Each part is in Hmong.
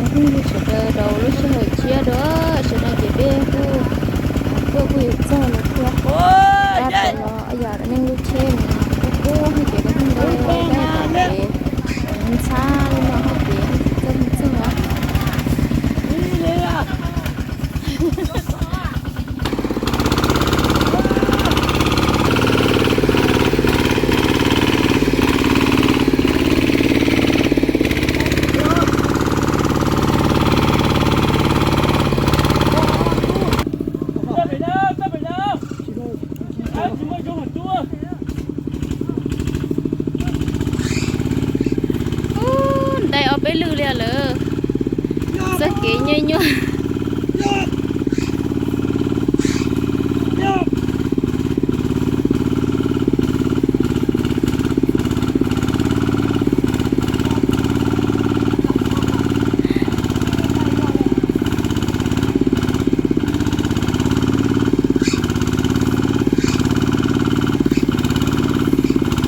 Phooj ywg sawv daws, rau lub sij hawm tshiab dua, sawv daws ces peb kuj tuaj kuj yuav txog lawm thiab. Tab tom los yog neej lub tsheb kuj kub hais tias cov phooj ywg, tab tom ces ntxhab lub no hais tias txog txog os. Ub, ntais ob peb lwm li lawm. Txoj kev nyuaj nyuaj.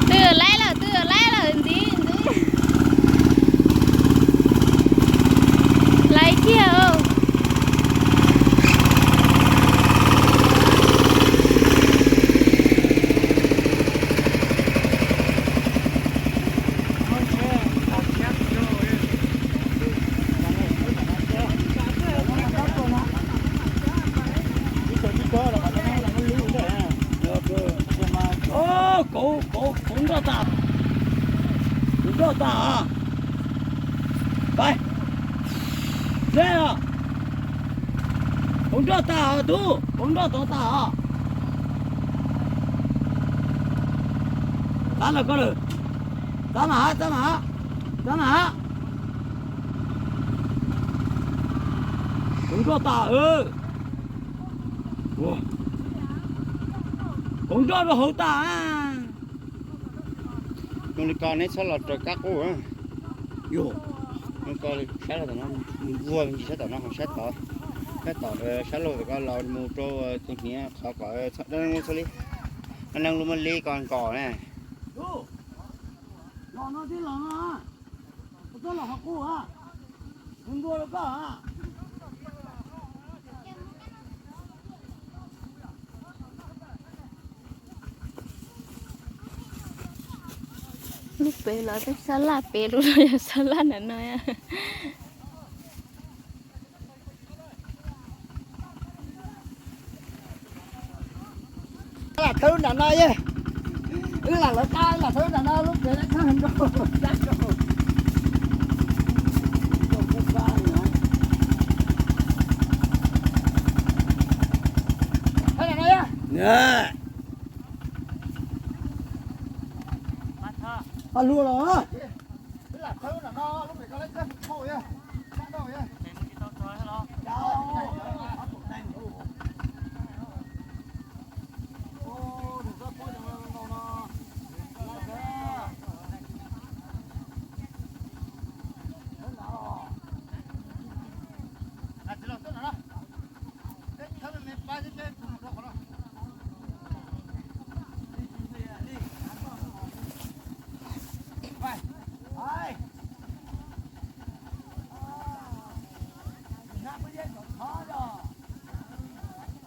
Twb laib lawm, twb laib lawm, ntxiv ntxiv. Laib kiag. Kauv, kauv, kauv nroj tas, kauv nroj tas os. Pais, ne os, kauv nroj tas os tub, kauv nroj tod tas os. Txav lawm ko lawm, txav mas, txav mas, txav mas. Kauv nroj tas, kauv nroj rau hauv tas. Zoo li ko neb txhob los raws kab qub. Yog, zoo li ko, sab laug tom no, mus vuag me ntsis sab tom no, ho sab tod, sab tom, sab laug tom ko los mus rau tus hniav qhov kom txhob dab neeg txhob li, dab neeg lub muaj li ko nkaus na. Los no tib los no, txhob los qhov qub, mus ntua rau koj. Lub pem los tej sab laj pem, lub no yog sab laj ntawm no. Lam thawb nram no ye. Wb lam lawv qab lam thawb nram no lub pem lawv txhaj nrau. Pab luaj los.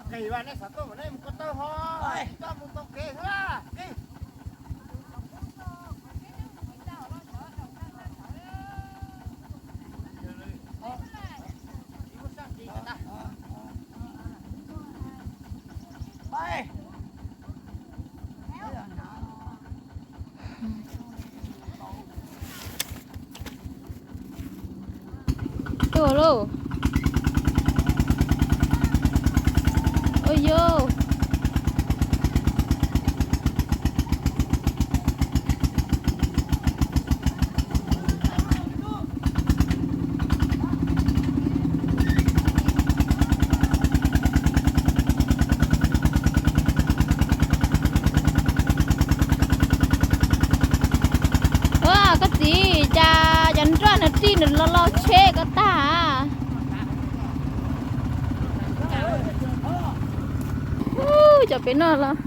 Nqis vas, nej xav tuaj mas nej mus ko taw ho, coj mus tau kev xwb. Tuaj lauj. Ua yus. Ua, koj txiv, cas cov nroj no rij nws lo lo tsheb koj tag. Ub, cov pem no los.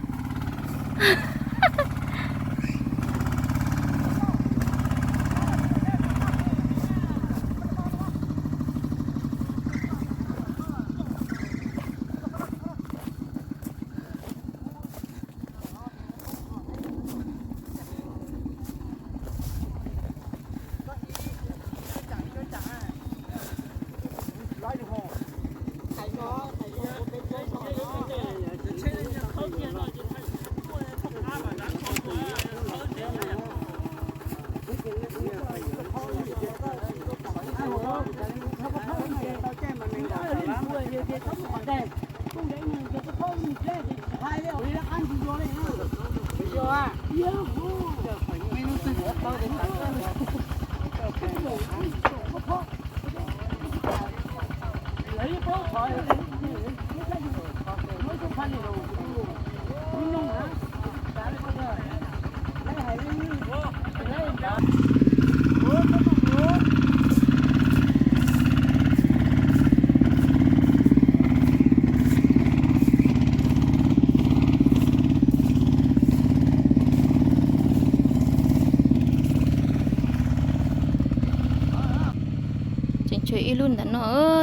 Tshuav ib lub ntawm no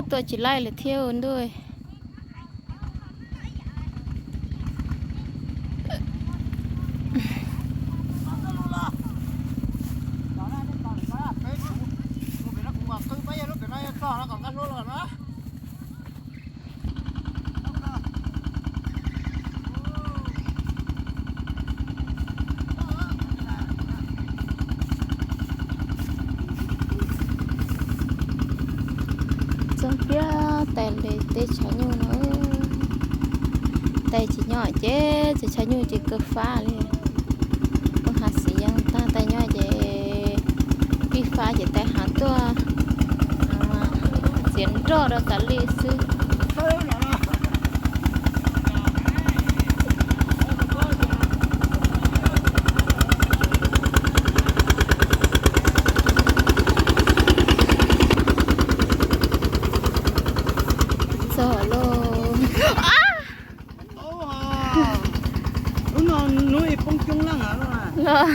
tuaj tsis laij li thiab ntuj. Txog kiag tais li tej tshav nyuj no, tais tsis nyob ces ces tshav nyuj ces kawg fab li. Poj hav xis yeej tag, tais nyob ces pib fab ces tais hav tuaj txiav nroj rau tas li xwb. Txog lauj. Lub no hnub ib poob coob leej los.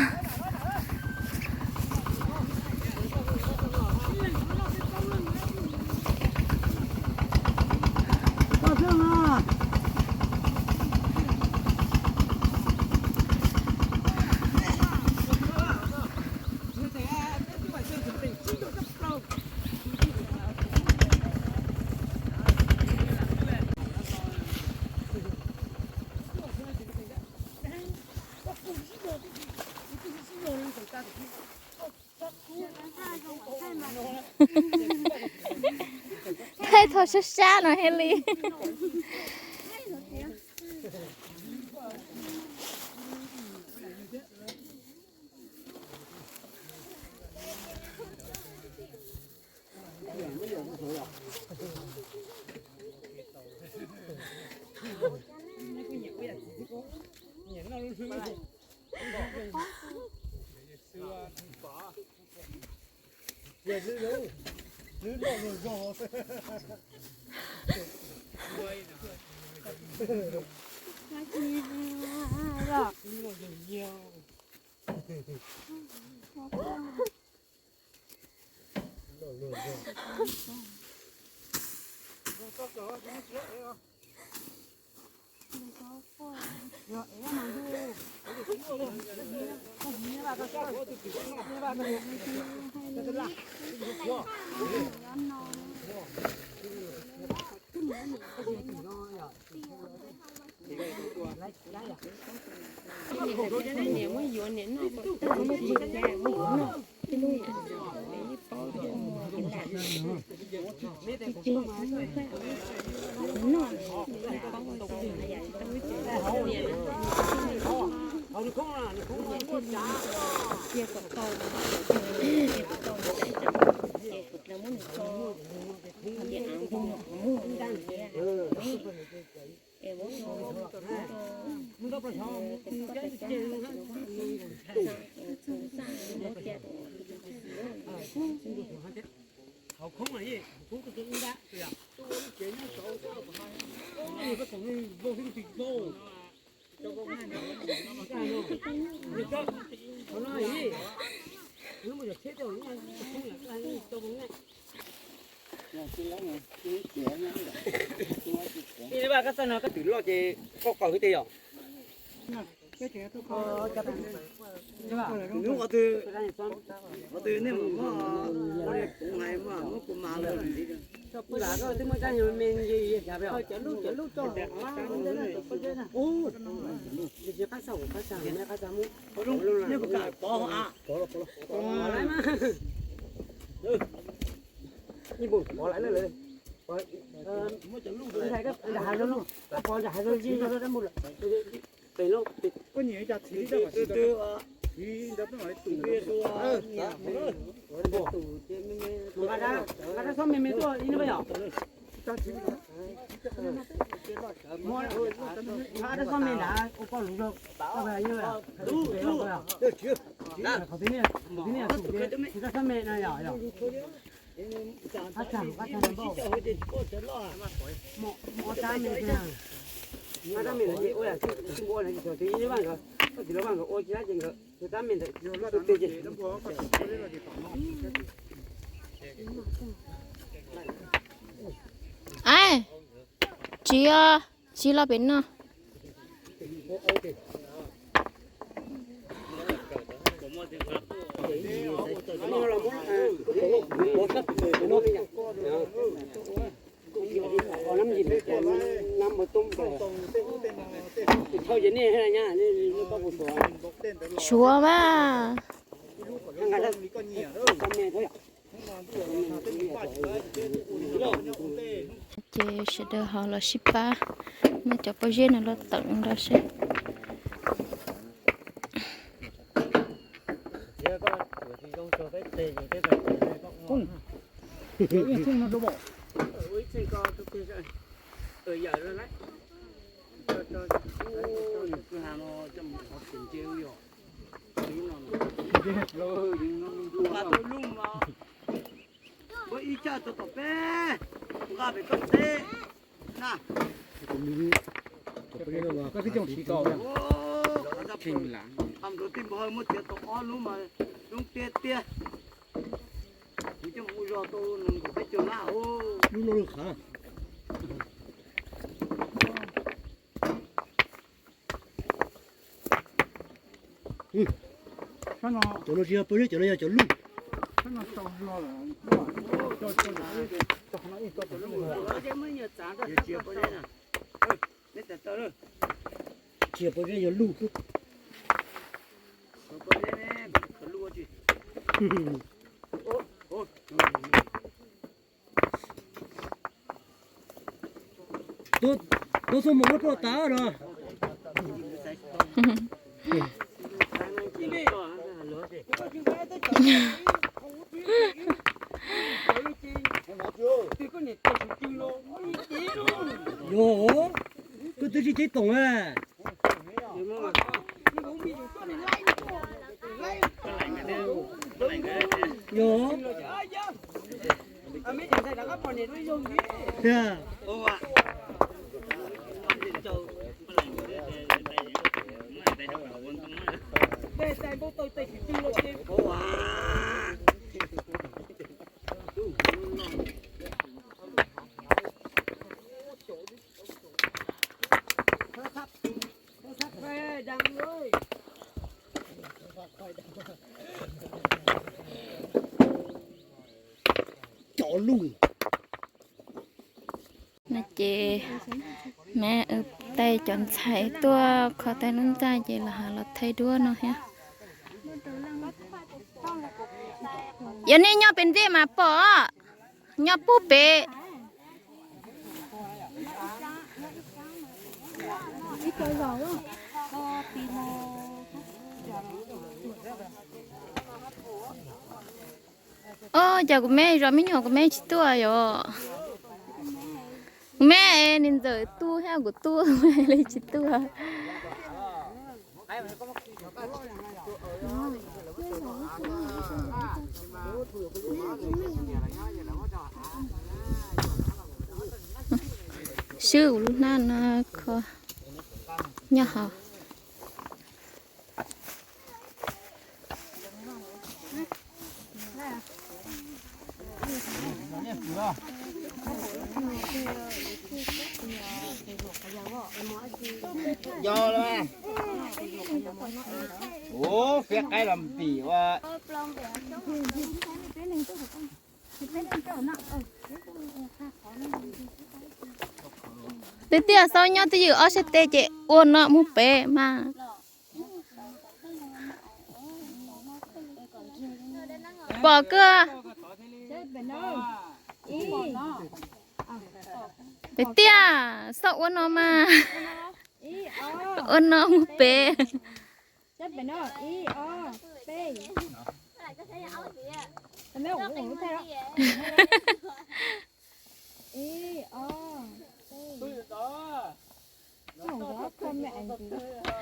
Thaij thaum sab sab no thiaj li. Ib vaj kab xaj no koj twm loj ces koj qaws tej yom. Hnub qhov twg, qhov twg nej mus muab, muab kuv mas lawm. Lam koj twb muaj rab me me, cov lub, cov lub tso. Ub, qab xaj, qab xaj, qab xaj muab. Nej puas kam pov a? Pov lawm, pov lawm. Ib npus pov lawm lawm. Nram hav zoov, koj pov nram hav zoov zig zog rab npua lawm. Pem lauj, pem. Koj nyiam ib co txiv, txiv ntawd peb mam li tus. Nqa rab, nqa rab xob me me tuaj ib nab yom. Nqa rab xob me nrad ua poj luv rau. Qhov peb niaj, qhov peb niaj tus rab xob me no yom, yom. Qab tsag, qab tsag npaum. Mos rab me, qab rab me ntawd ces ua yam tsis npua na, tsis txog twg ib vaj nkawd, koj txiv lawv vaj nkawd ua tsis dab ces nkawd tus rab me ntawd tus twg ces. Ib vaj koj txiv lawv vaj nkawd ua tsis dab ces nkawd tus twg ces. Tsis, tsis los pem no. Suav mas. Ces sawv daws ho los sib pab muab cov pob zeb no los teem nrog seb. Ua ib chaj tau tom peb nqa pem koj teb na. Koj twb coj tsis tau. Qhov ntawd tej npau hawj muab txiav tau ob lub mas zoo tiag tiag. Kuv coj mus ua zog tau nees nkaum peb caug lab os. Lub no lub qhav. Cov no tsis yog pob zeb, cov no yog cov luj. Tsis yog pob zeb, yog luj xwb. Tuav xoo mus muab ploj tas no. Yog, koj twb tsis ceeb toom a. Yog. Cov luj. No ces mab wb taij cov ntxhais tuaj kho taij lub ntxaj ces los ho los thaij duab no thiab. Yog nej nyob pem ntej mas pom, nyob puag pem. Os, cas kuv meb zov me nyuam kuv meb tsis tuaj yom? Kuv meb, nws ntxawm tuaj thiab kuv tuaj li tsis tuaj. Swb kuv lub hnab no kho nyob hauv. Ua fiab qaib los pim ua. Twb tiag, xaub nyob twj ywm ob sab tes ces ua no mus pem mas. Pom kawg. Pem tiag, xaub ua no mas. Ua no mus pem.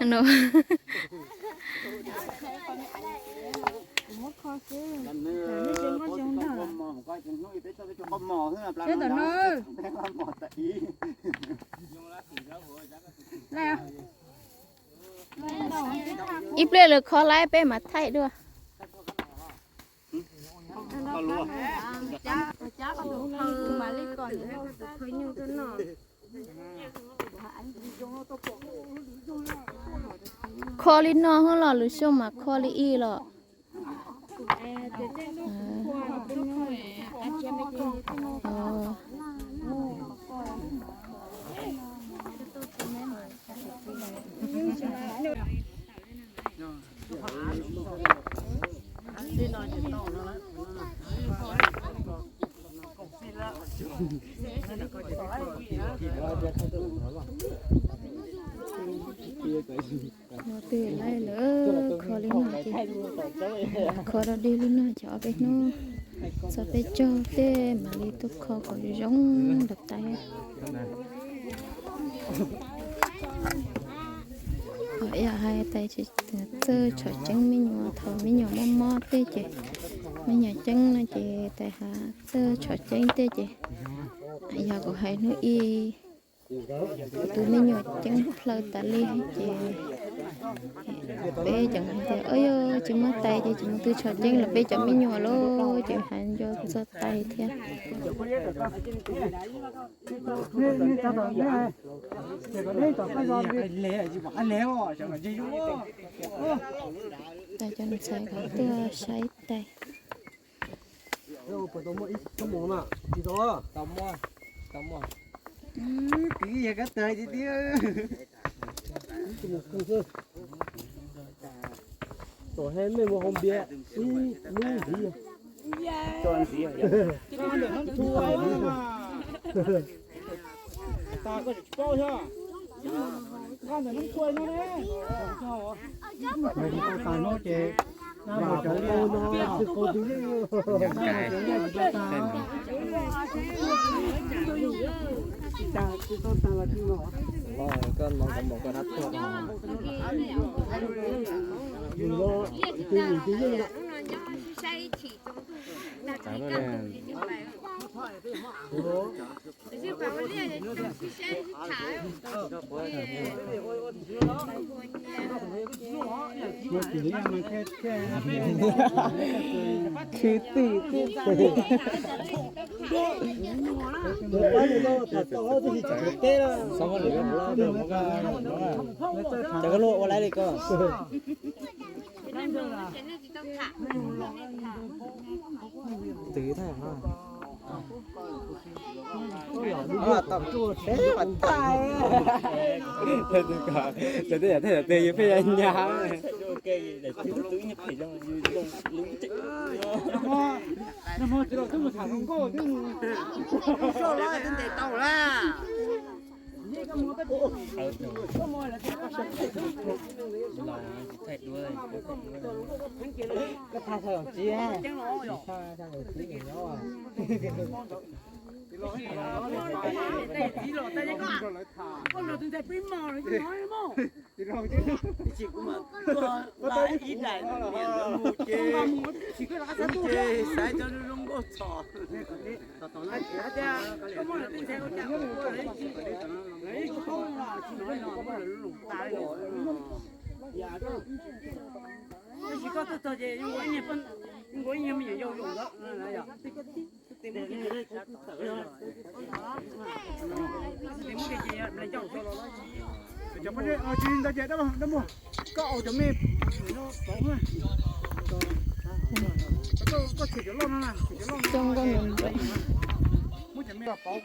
No. Ib pliag lawv kho laib peb mas thaij dua. Kho li no hwb los lwm xyoo mas kho li ib los? Ua twg laij lawm, kho li no ces, kho dog dig li no ces ob peb hnub txog peb caug tej mam li tuaj kho kom zoo zoo nrog tais. Yog hais tais txawj tshom ceeb me nyuam, thaum me nyuam mob mob tej ces, me nyuam ceeb no ces tais hais txawj tshom ceeb tej ces, yog kuv hais hnub ib kuv tus me nyuam ceeb plaws tas li ces peb cov hais tias, o, yog tsis muaj tais ces tsis muaj twg tshom ceeb los peb cov me nyuam lauj, ces hais nco txog tais thiab. Tais cov ntxhais kom tuaj saib tais. Tom he mej mus hau npias ib lub ntxiv. Khwv twm twb tes. Cov koj luaj ua laiv li koj. Twv thaj. Tom teb pas tag. Cov tej yam tej yam tej yus pheej ya nyab. Koj tha tau tsis? Cov poj niam, tsis ntawd ces dab laug, dab laug, koj au cov me pauv, koj tshem cov loj no na, tshem cov loj no, muab cov me pauv.